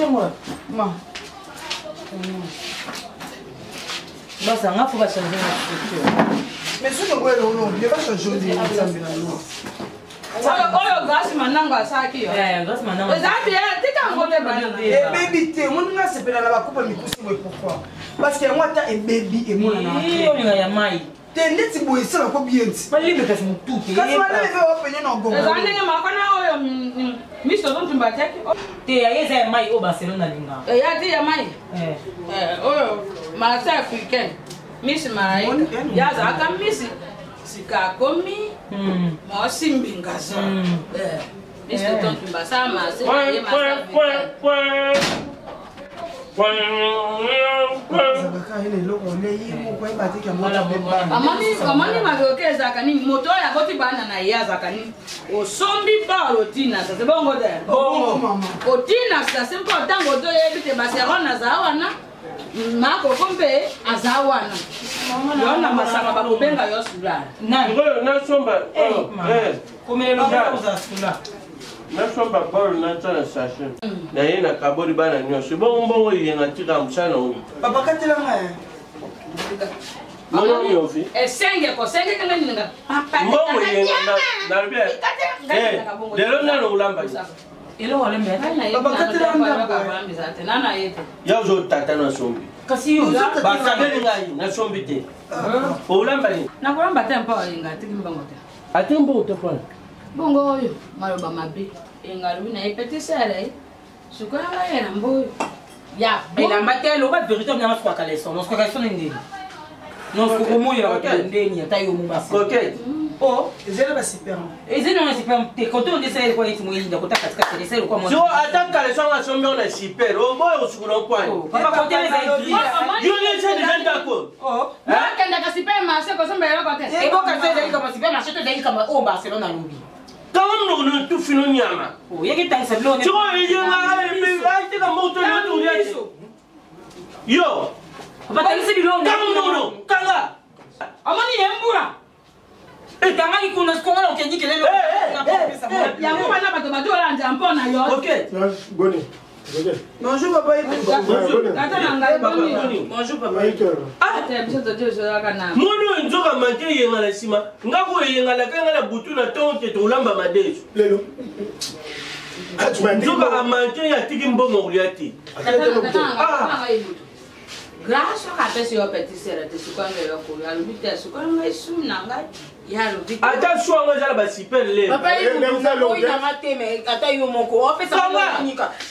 Otiango Ma. Basa nga faut ba changer na structure. Mais soki okoya eloko nde ba changer nde nzambe na yo. Oyo Grâce Manango asalaki yo. Eh, Grâce Manango. Eza bien, tika yango te bana. Ebebi te, omoni nga sepela na bakupa mikusi boye pourquoi? Parce que yango ata ebebi emonana. Ii, olinga ya mai. Te ndeti boye esala ko bien ti. Malembe kasi motu te. Kasi malembe mpe wapene na gongo. Eza ndenge moko na oyo miso tontumba atiaki. Te ya ye eza ya mai oyo Barcelone alingaka. Eya ti ya mai. Eh. Oyo marché africaine. Miss Malaika. Ye azalaka miss sika akomi mwasi mbinga zo. Miss tontumba asala marché na ye marché africaine. Amoni mazoke ezalaka nini moto oyo aboti bana na ye azalaka nini osombi bor otina sase bongo te otina sase mpo ntango ozoyebi te baseron aza wana makoko mpe aza wana yo na masanga bakobenga yo sulala nasomba nasomba bol natya na sachet na ye nakaboli bana nyonso bongo mbongo eyenga tika mosala oyo papa katelanga mbongo yofi esenge kosenge kanga ninga mbongo eyenga nalobi lelo nano olamba eloko alembe ya ozotata nasombi kasi yo basabeli ngai nasombi te olamba nini nakolamba te mpo eyenga atiki mbongo te atiki mbongo te mpona bongo oyo maloba mabe eyenga alobi na ye petit sere sikoyo ngai elamba oyo ya elamba te loba vérité obianga sukwaka leson non sukwaka leson ndeni non sukokomoyela bato ndeni ata yo mobasi coquette o ezali ba super ezali nanga super te kote onde esala eloko neti moyinda kota katikati esala eloko mwa so ata kaleso anga asombi ngo na super oboya kosukula okwani papa kote ezali gris yo nde ese deja ndako nakendaka super marché kosomba eloko te eboka so ezali kama super marché to ezali kama oyo Barcelone alobi kanga monoko na tufi no nyama oyeki tangisa biloko sikoyo eyenga atika moto yotolia te yo batangisi biloko kanga monoko kanga omoni ye mbula ekangaki kuna sikongo na okendi kelele yango wana bato bazolanda mpo na yo boni Bonjour papa. Tata na ngai boni. Bonjour papa. Ah, te biso tojo ezalaka na. Mwana oyo nzoka manke eyenga na nsima nga ko eyengalaka nga na butu na ntongo te tolamba madesu. Lelo. Nzoka amanke atiki mbongo kolia te. Ah. Grâce soki apesi yo petit sere te suka ngai yo koyo alobi te suka ngai su na ngai ye alobi ata su yango eza na basuper leoinanga te mais ata yo moko opesaka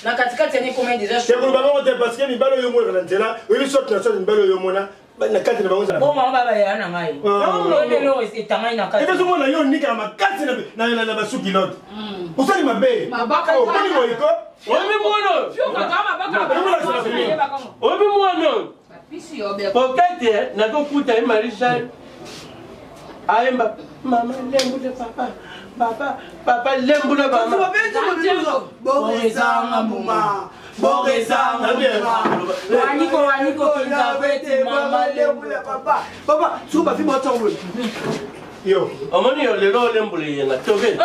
na katikati yani combien déjà tekoloba bango te parce que mibali oyo omonaka na nzela oyebi sorte na sorte mibali oyo omona na kati na bango bon mama baba ya na ngai lelo etangani na kati epe somona yo onikaka makasi na basuki lote osali mabe okoni boyiko oyebi mwana oyebi mwana kokete nakokuta ye Marie Jeanne ayemba mama lembule papa papa papa lembula mama borezanga mbuma borezanga waniko waniko kinzavete mama lembula papa papa soki bafi batango yo omoni yo lelo olembula eyenga toke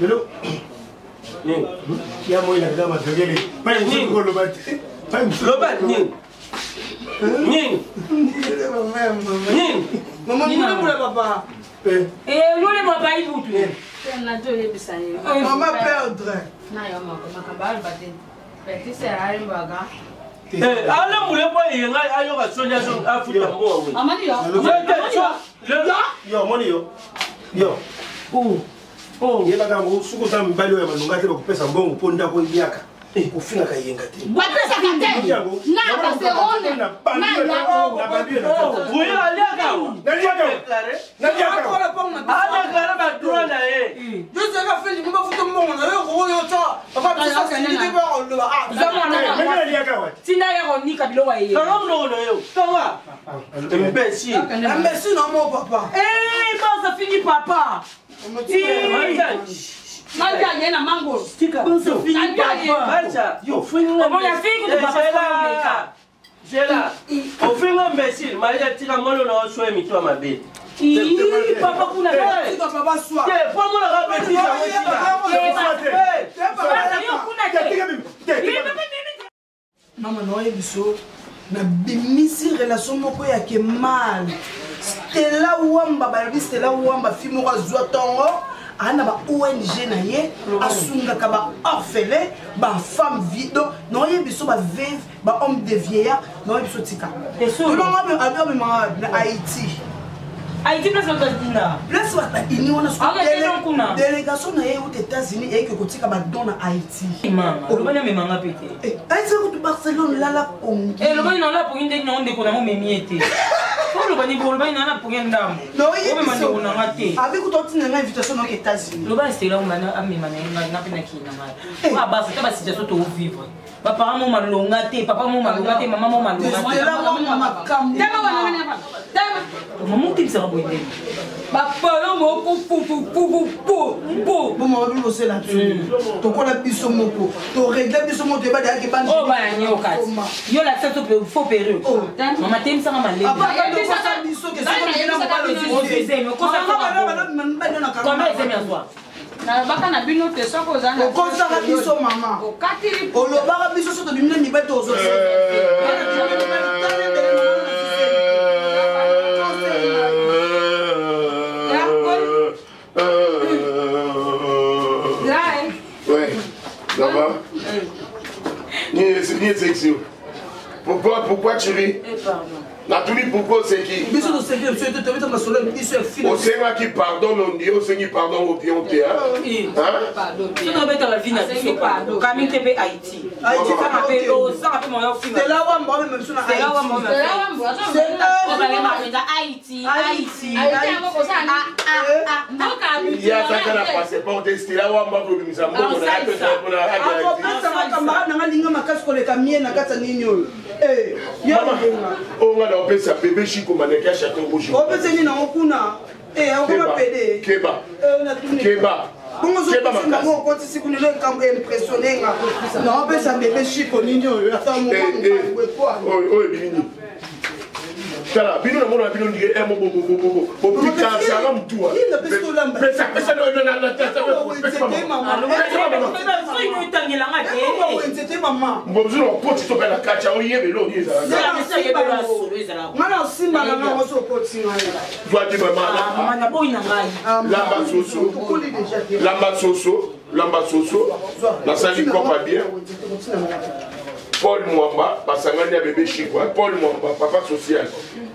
lelo ya moi na kama tokele pa koloba te loba nini nini nini mama lembula papa lole papa ibutu mama perdre alembule mpo eyenga ayoka soni afuta mbongo yo omoni yo yo yebaka yango soki oza mibali oyo ya malonga te bakopesa mbongo mpo ndako eliaka kofingaka eyenga te bapesaka te na baserone oyo aliaka adeklare badroit na ye tina ya konika biloko ya ye kanga monoko na yo kanga imbécile imbécile na mo papa basa fini papa Manja ye na mangoro. Manja, yo Zela, ofinga imbécile, Maria tika mwana na oso mito mabe. Ii, papa kuna Te, tika papa swa. Te, po amonaka betise yango esila. Yo kuna te. Mama na oyebi so nabimisi relation moko ya ke mal. Stella Wamba, balobi Stella Wamba fi moko azwa ntongo aa na ba ONG na ye, asungaka ba orphelin, ba femme vido. Na oyebi so ba veuve, ba homme de vieillard. Na oyebi so tika tolonga abi abimaka na Haïti. Haïti, place bato batinda. Place bato badini wana. Ah, ok, donc kuna. Délégation na ye euta États-Unis eyeki kotika badon na Haïti. Mama, olobani amemanga mpe te. Eh, Haïti kutu Barcelone lala pongi. Elobani na olapongi ndenge nango ndeko nango omemi ye te. Olobani bo olobani na napongi ya ndambo. Omema ndeko nanga te. Abi kutu otinda nga invitation naoke États-Unis. Loba Stela omana amema na ye ngai nga mpe nakei na ngai. Po abasa ta basituation toovivre. Bapara mo malonga te, papa mo malonga te, mama mo malonga te. Stella Wamba makambo. Tema wana wana hapa. Tema. Mama otelisaka boye ndenge. Bapolo moko fufu fufu po po. Boma babi bosela biso tokola biso moko toregle biso moko toyeba deyaki. Oyo bana nioka ti yo lakisa to faux perruque. Oh. Mama temisaka malebe. Biso Combien ezemi azwa? Nalobaka na bino te soki oza na Okosaka biso mama. Okatili. Olobaka biso so tobimi na mibali tozo. Ouais, ça va? Ni sexy. Pourquoi, pourquoi tu ris? Eh, pardon. Natuni pourquoi c'est qui? Biso toseki biso te, tobeta masolo ya biso ya file. Osengaki pardon, mais on dit osengi pardon opion te, hein? Hein? Soki obetaka vi na biso. Asengi pardon. Okami te mpe Haïti. Haïti, Osanga mpe, osanga mpe moya ofima. Stella Wamba omema biso na Stella Wamba Haïti. omema. Haïti, Haïti. Ye azaka na passeport te. Stela Wamba kobimisa mbongo na ye pesa mpona Akopesaka camarade nanga linga makasi koleka mie na kati ya nini oyo. Eh, yo Mama, linga. oyo nga na opesa bébé Chiko maneke ya Chateau Rouge. Opesa nini nango kuna? Eh, akoma pede. Keba. Eh, natuni. Keba. Bongo Keba ozopesa makasi. nango okotisi kuna elo ekambo impressionne nga. Naopesa bébé Chiko nini oyo ata Eh, eh, moko. Oyo ebimi nini? Tala bino namona bino ndike mo bopikasanga mutu. Pesa, pesa. Otangelanga te. Nzete mama. Mosusu na okoti to mpe na kati yango yebelo oyo ezalaka. Nga na osimba na ngango so okoti ngai. Zwa te mama. Mama naboyi na ngai. Lamba soso. Okoli deja te. Lamba soso, lamba soso. Nasali kopa bien. Paul Mwamba basangani ya bébé Chiko, hein. Paul Mwamba papa social,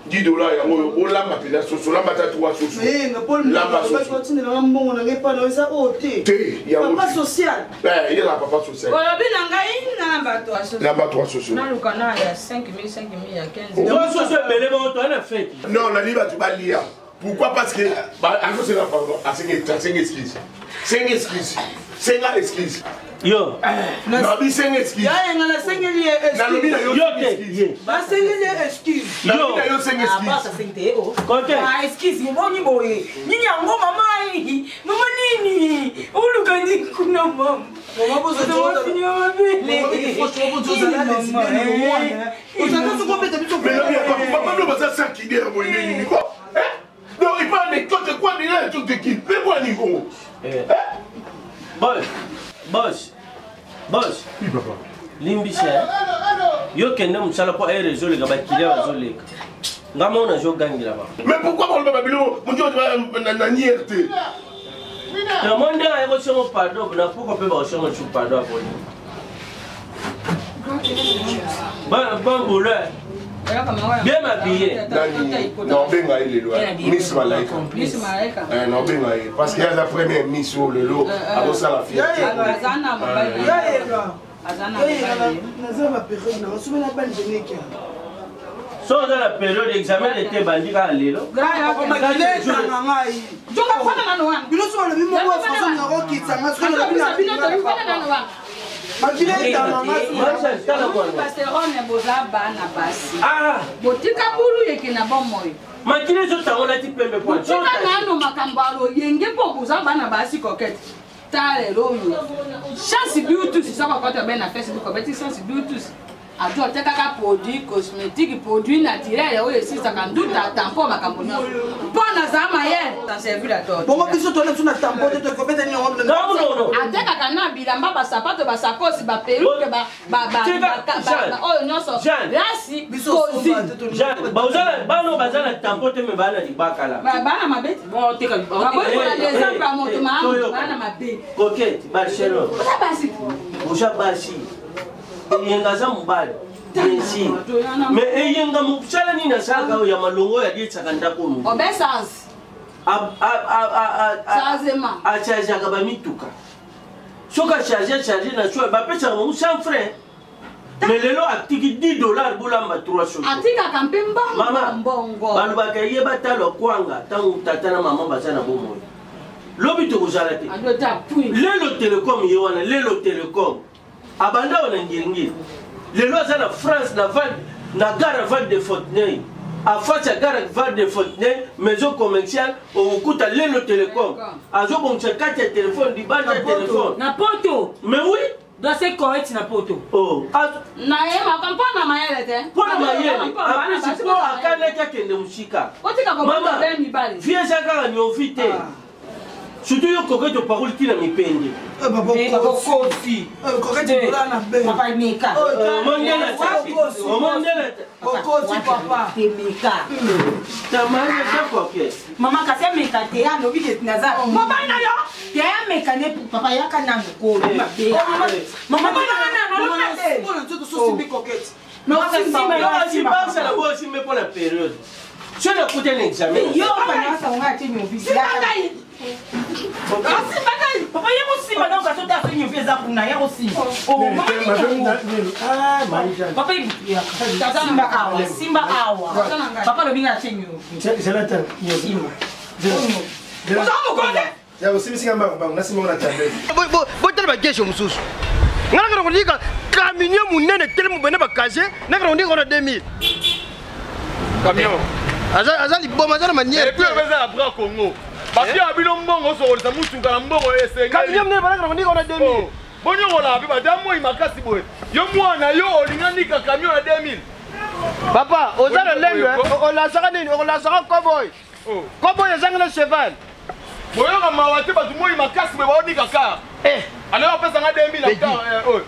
10 $ yango oyo. Olamba mpenza soso, olamba ta trois soso. Nga Paul. Lamba soso. Otindelanga mbongo na ngai mpana eza oyo te. Te, yango Papa te. social. Eh, ye na papa social. Olobi na ngai na bato ya soso. Lamba trois soso. Naluka na ya 5000 5000 ya 15. Trois soso ebele bongo, toza na fête. Non, nali bato balia. Pourquoi? Parce que azosenga pardon, asengi excuse, senga excuse, senga excuse. Yo. Nabi senga excuse. Yayenga nasengeli ye. Nalobi na yo. Yo te. Excuse. Ye. Nasengeli ye excuse. Nalobi na yo, senga excuse. Kote. Excuse, moboni boye nini yango mama? Mama nini oluka ndi kuna mama? Mais lobi ya papa no baza sans kidera boye nde nini ko? Hein? Donc il parle de côté quoi déjà, un truc de qui mpe bwa nini kongo? Boss, boss, boss. Oui papa. Limbisa, eh. Yo kende mosala mpo aire ezoleka, bakilia bazoleka, nga moko nazogangela bango. Mais pourquoi koloba babilo moto na niere te? Namoni ndenge aye kosengo pardon na poko mpe bakosengo su pardon aponi. Bon boulot, bien habillé. Nani naobenga ye lelo? Miss Malaika. Miss Malaika. Naobenga ye parce que aza première miss oyo lelo akosala fierté. Aza na mobali. Yayenga. Aza na mobali. Naza baperiode nanga soki na banjeneke. So oza na période examen de te ebandi kaka lelo. Makila etanga ngai. Jonga fana nano wana. Bino so balobi moko ya François nakokitanga soki nalobi. Azobisa bino toyi fana nano wana. Makila etanga ngai. Marshal, tala kwana. Baserone boza bana basi. Ah. Botika bulu yeke na bomoi. Makili ezotango nati pembe po. Botika nano makambo ya loyenge mpo boza bana basi kokete. Ta lelo oyo chance Bluetooth soki okota be na Facebook obeti chance Bluetooth. Ado atekaka produit cosmétique, produit naturel oyo esilisaka nduta, tampon, makambo nyonso. Mpo naza mayele, servi la torture. Bongo biso tole biso na tampon te, tokobeta nini yango? Atekaka na bilamba, basapato, basakosi, baperuke, oyo nyonso rasi kozi. Bana baza na tampon te, me baa na libakala. Bana mabe, baboyi exemple ya moto malamu, bana mabe. Coquette Barcelone, oza basi, oza basi. Eyenga aza mobali, bien sûr, mais Eyenga mosala nini asalaka oyo ya malongo oyo aliesaka ndako oyo? Obesance achargeaka bamituka. Soki acharge, acharge na soi, bapesaka bango sans frais. Mais lelo atiki 10 $ bolamba 3 soso. Atikaka mpe mbongo. Mama, mbongo. Balobaka ye batala kwanga ntango tata na mama baza na bomoi. Lobi tokozala te. Lelo Telecom ye wana, lelo Telecom abanda wana Ngiringiri, lelo aza na France, na val na gare Val de Fontenay, afasi ya gare Val de Fontenay, maison commerciale, okokuta lelo Telecom azobongisa kati ya telefone, libanda ya telefone. Na poto. Mais oui. Doit c'est correct na poto. Oh. Nayebaka mpo na mayele te. Mpo na mayele apesi, mpo akanaki akende mosika. Otika kobota mibali. Vie eza kaka niovi te, surtout yo koke topakoli ntina mipende. Kofi papa, meka. Okoti papa. Temeka. Tamani eza koke. Mama, kasi ameka te, alobi ke naza mobali na yo te, ameka ne. Papa, yaka nanu kolo mabe. Mama, mpona nzoto sosimbi Coquette. Basala bo osimbe mpo na période so nakuta na examen. Yo panasonga ate nyovi. Papa, ye kosimba donc aso te, aso nyovi eza kuna ya kosimba. Papa, simba awa, simba awa. Papa alobi nga atie nyovi. Simba. Osimbisika mbango mbango, nasimbango na tablet. Botala bagesho mosusu. Nga nakana kolika camion monene telemi bene bakaje, nakana kolika wana 2000. Camion. Aza liboma, aza na manière. Et puis eza na bras Congo, bapia ya bino mbongo, osokolisa mutuka na mbongo esengeli. Camion monene banakana kolika wana 2000. Bonyokolaka mpe bata moi makasi boye. Yo mwana, yo olinganika camion na 2000. Papa, oza na lembe, olasaka nini? Okolasaka koboy, koboy ezangi na cheval. Boyoka mawa te, bato moi makasi boye baonika car. Alors apesanga 2000 na car oyo.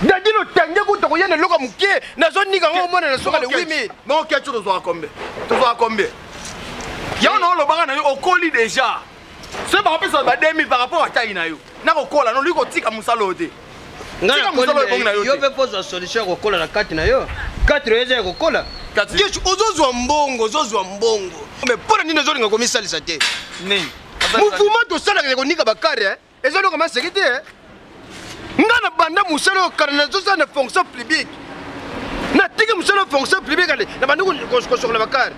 Dadi lotenge kuta koya na eloko moke, nazonika ngo omona na soka le 8000. Bon, keco tozwaka combien? Tozwaka combien? Yango na olobaka na yo, okoli déjà. Soki bakopesa ba 2000 par rapport atai na yo nakokola, noliki kotika mosala oyo te. Tika mosala oyo ebongi na yo. Yo mpe pozwa solution ya kokola na kati na yo. Kati na yo eza ya kokola. Yesu, ozozwa mbongo, ozozwa mbongo, mais mpo na nini ozolinga komisalisa te? Nini? Mouvement tosalaka ya konika bakare eza eloko maseki te. Nga na banda mosala oyo kala, nazosala na fonction publique, natiki mosala ya fonction publique, ale na bandi kosokola bakare,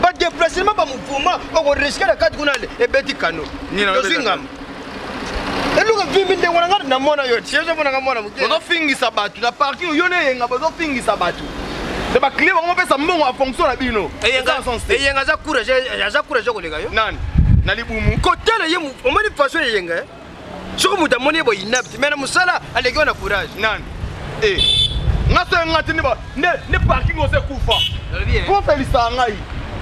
badéplacement, bamouvement, okoriske na kati kuna, ale ebeti kano, tozwi ngamba, eluka vimbi ndenge wana. Nga namona yo ti ezomonanga mwana moke. Bozofingisa bato na parking, yo na Eyenga, bozofingisa bato te. Baclient bango bapesa mbongo ya fonction na bino. Eyenga aza courage, aza courage koleka yo. Nani na libumu? Kotala ye, omoni façon Eyenga, soki moto amoni ye boye inapte, mais na mosala aleki yo na courage. Nani? Nga so nga te nde parking ozo ekufa po felisaka ngai.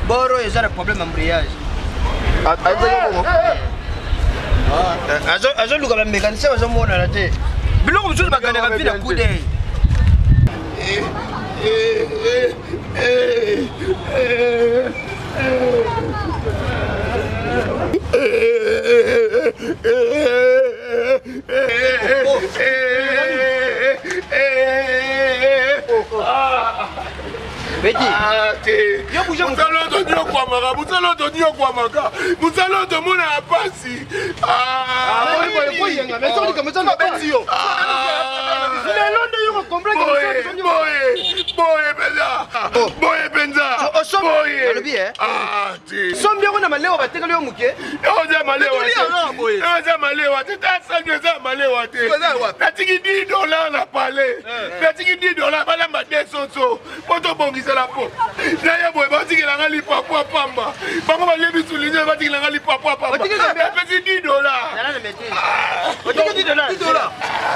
Boro eza na problème embrayage, azoluka bamécanicien, bazomonana te. Biloko mosusu baganaka vi na coup d'œil. Mosala oyo tonyokwamaka, mosala oyo tonyokwamaka, mosala oyo tomonaka pasi. Lelo nde yo boye boye mpenza, boye mpenza. Alobi sombi yango na malewa, batekali yo moke. Eza malewa te, eza malewa te, tasangi eza malewa te. Natiki 10 $ na pale, natiki 10 $ balamba de soso mpo tobongisela po naye boye. Batikelanga lipapwa pamba, bango balebi souligne, batikelanga lipapwa pamba, napesi 10 $. Otiki 10 $.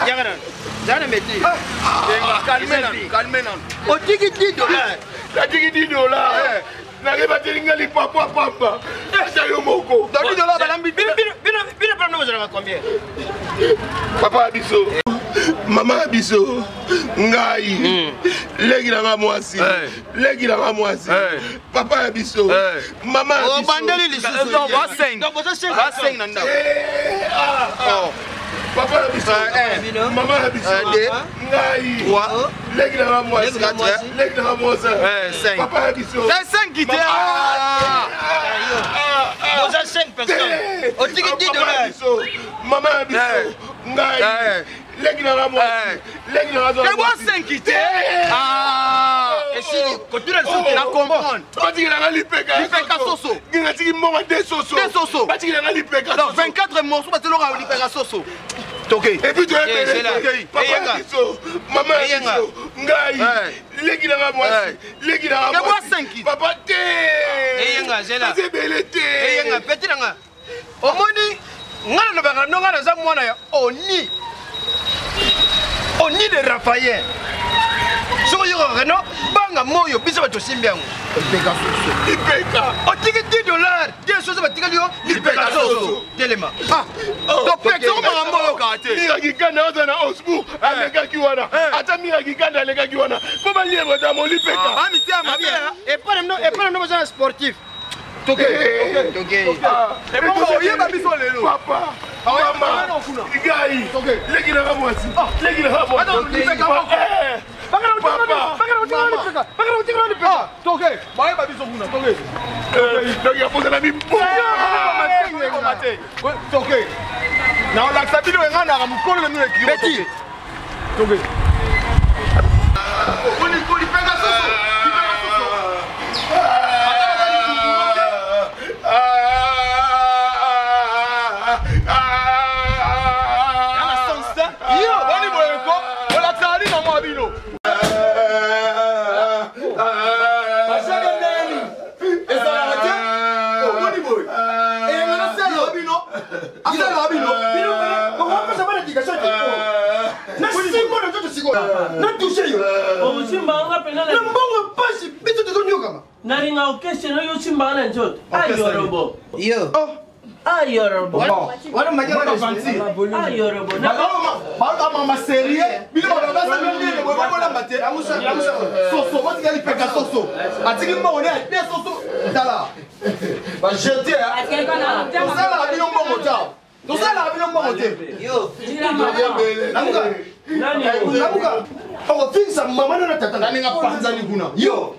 Yanga nano. Zala na maîtrise. Calme nanu, calme nanu. Otiki 10 dollars. Natiki 10 dollars. Nakebateli nga lipapwa pamba. Ata yo moko. Donc 10 dollars balambi bino bino bino bino bino bozalaka combien? Papa ya biso. Mama ya biso. Ngai. Leki na nga mwasi. Leki na nga mwasi. Papa ya biso. Mama ya biso. Obandeli lisusu. Donc ba 5. Donc bozo 5. Ba 5 na ndako. Papa ya biso. Mama ya biso. Ngai. 3. Leki na nga mwasi. Leki na nga mwasi. 5. Papa ya biso. 5 te. Boza 5 personnes. Otiki 10 dollars. Mama ya biso. Ngai. Leki na nga mwasi. Leki na nga mwasi. 5 te. Esili kotuna lisusu na comprendre. Batikela nga lipeka. Lipeka soso. Nginga tiki mbongo te soso. Te soso. Batikela nga lipeka. Donc 24 morceaux bateloka lipeka soso. Toke. Et puis tu es belé. Papa ya biso. Mama ya biso. Ngai. Leki na nga mwasi. Leki na nga mwasi. Papa te. Eyenga zela. Toza ebele te. Eyenga petit na nga. Omoni nga nalobaka no nga naza mwana ya oni. Oni de Raphaël. Soki oyokaka no banga moyo biso bato osimbi yango. Lipeka soso. Lipeka. Otiki 10 dollars. 10 soso batikali yo lipeka soso. Telema. Ah. Topekisa makambo oyokaka te. Mira Kikanda aza na Osbourg alekaki wana. Ata Mira Kikanda alekaki wana. Mpo baliebra ta molipeka. Ba mitia mabe. Epa na epa na baza na sportif. Toke. Toke. Ebongo oyeba biso lelo. Papa. Mama. Ngai. Leki na nga mwasi. Leki na nga mwasi. Lipeka moko. Papa. Bayeba biso kuna. Toke. Donc yaposana mipo. Toke. Na olakisa bino enga naka mokolo na bino ekiro. Petit. Toke. Lipeka soso. Lipeka soso. Yo, boni boye ko, olakisaka nini na mwa bino? Bashaka ndenge nini? Ezalaka te? Omoni boye. Eyenga nasalaka bino. Asalaka bino. Bino okopesa bana éducation te. Na simbo na nzoto sikoyo. Na touche yo. Osimbanga mpenza Na mbongo pasi biso tozonyokama. Nalinga orchestre no yo osimbanga na nzoto. Ayorobo. Yo. Ayorobo. Wana makia wana Ayorobo. Mama sérieux bino babasala ndenge boye bokolamba te soso botika lipeka soso atiki mbongo ne ate soso tala bajete tosalaka bino mbongo te tosalaka bino mbongo te Yo. Lamuka. Lamuka. Okofingisa mama na tata. Naninga panzani kuna. Yo.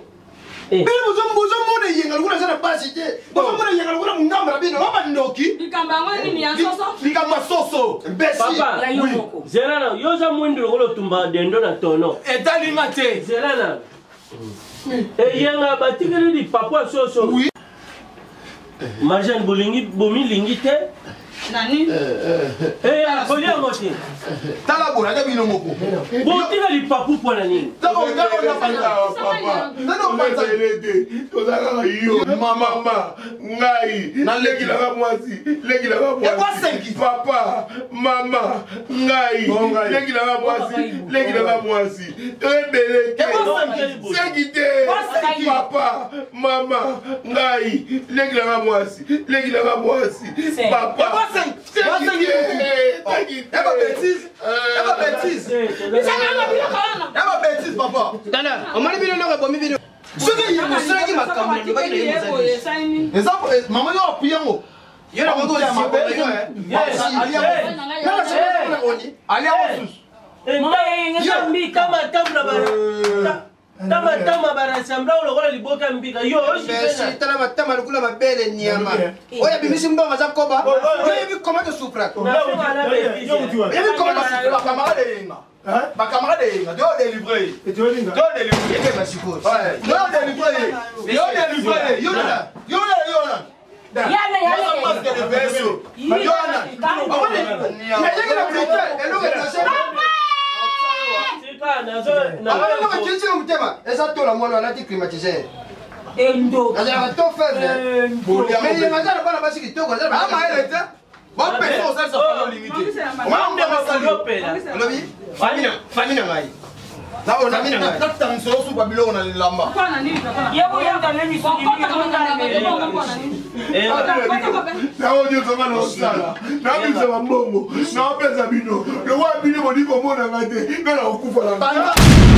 Bino bozomona eyenga lokola aza na basi te. Bozomona eyenga lokola mongamba na bino. Mama ndoki. Likambo yango nini ya soso? Likambo ya soso. Mbesi. Papa. Ya yo moko. Zela na yo oza mwindu lokola otumba dendo na tono. Etalinga te. Zela na. Eyenga batikeli lipapo ya soso. Oui. Marjane bolingi bomilingi te. Nani? Eya kolia yango te. Tala boye ata bino moko. Botika lipapu mpo na nini? Toza kaka yo mama ngai leki na nga mwasi leki na nga mwasi papa mama ngai leki na nga mwasi leki na nga mwasi toyebele te sengi te papa mama ngai leki na nga mwasi leki na nga mwasi papa sengi te sengi te Eba bêtise. Eba bêtise papa. Tala, omoni bino eloko ebomi bino. Soki eyenga osalaki makambo nalobaki na ye mozali. Eza mama yo apuye yango. Yo na koki kozikola yo. Ali yango susu. Tama tama barasambla lokola liboka mbika yo Merci, tala matama lokola mabele nyama. Oyo abimisi mbongo aza koba. Yo oyebi comment tosouffraka. Oyebi comment tosouffraka. Bacamarade eyenga. Bacamarade eyenga. Toyo délivrer. Toyo délivrer. Ekeba sikoyo. Toyo délivrer. Yo délivrer. Yo na. Yo na yo na. Yana yana. Masque de verso. Yo na. Nayeki na Bruxelles, eloko etase. Abana bakiti motema eza tola mwana alati climatiseur. Endo. Azalaka to faible. Mais yenga aza na bana basi kitoko aza na Amayele te. Bapesa osalisa famille olingi te. Olobi famille na ngai. Natangisa osupa biloko na lilamba. Yango nyonso nga naosala, nabimisa bambongo, naopesa bino lokola bino bolingi komonanga te, nga nakokufa na.